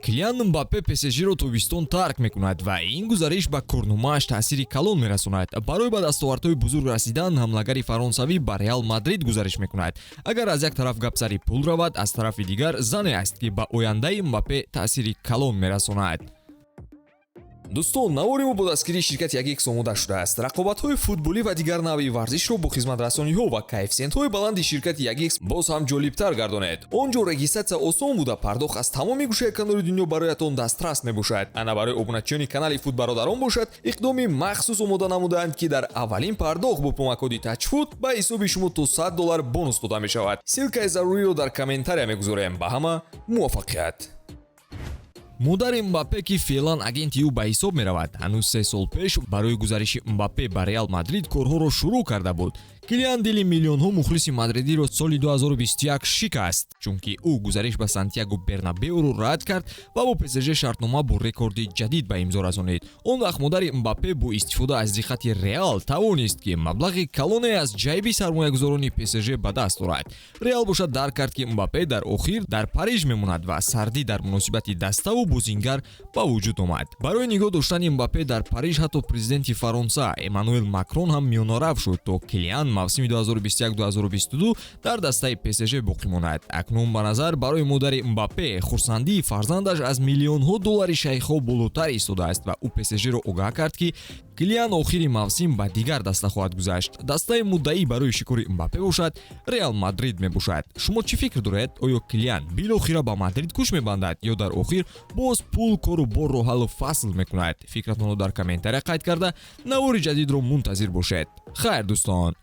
Килиан Мбаппе ПСЖ-ро тобистон тарк мекунад ва ин гузариш ба корномааш таъсири калон мерасонад. Барои ба дастовардҳои бузург расидан ҳамлагари фаронсавӣ ба Реал Мадрид гузариш мекунад. Агар аз як тараф гап сари пул равад, аз тарафи дигар зане аст, ки ба ояндаи Мбаппе таъсири калон мерасонад. Дӯстон, навори мо бо дастгирии ширкати 1X омода шудааст. Рақобатҳои футболӣ ва дигар навъи варзишро бо хизматрасониҳо ва коэффисиентҳои баланди ширкати 1X боз ҳам ҷолибтар гардонед. Он ҷо регистратсия осон буда, пардохт аз тамоми гӯшаи канори дунё бароятон дастрас мебошад. Ана барои обуначиёни канали Футбародарон бошад, иқдоми махсус омода намудаанд, ки дар аввалин пардохт бо промокоди Тачфут ба ҳисоби шумо то 100 доллар бонус дода мешавад. Ссылкаи заруриро дар комментария мегузорем. Ба ҳама муваффақият! Модари Мбаппе, ки феълан агенти ӯ ба ҳисоб меравад, ҳанӯз 3 сол пеш барои гузариши Мбаппе ба Реал Мадрид корҳоро шурӯъ карда буд. Килиан дили миллионҳо мухлиси мадридиро соли 2021 шикаст, чунки ӯ гузариш ба Сантьяго Бернабеуро рад кард ва бо ПСЖ шартнома бо рекорди ҷадид ба имзо расонид. Он вақт модари Мбаппе бо истифода аз диққати Реал тавонист, ки маблағи калоне аз ҷайби сармоягузорони ПСЖ ба даст орад. Реал бошад, дарк кард, ки Мбаппе дар охир дар Париж мемонад ва сардӣ дар муносибати даставу бозингар ба вуҷуд омад. Барои нигоҳ доштани Мбаппе дар Париж ҳатто президенти Фаронса Эммануэл Макрон ҳам миёнарав шуд, то Килиан мавсими 2021-2022 дар дастаи ПСЖ боқӣ монад. Акнун ба назар барои модари Мбаппе хурсандии фарзандаш аз миллионҳо доллари шайхҳо болотар истодааст ва ӯ ПСЖ-ро огаҳ кард, ки Килиан охири мавсим ба дигар даста хоҳад гузашт. Дастаи муддаӣ барои шикори Мбаппе бошад, Реал Мадрид мебошад. Шумо чӣ фикр доред? Оё Килиан билохира ба Мадрид кӯч мебандад ё дар охир боз пул кору борро ҳаллу фасл мекунад? Фикратонро дар комментария қайд карда, навори ҷадидро мунтазир бошед. Хайр, дӯстон.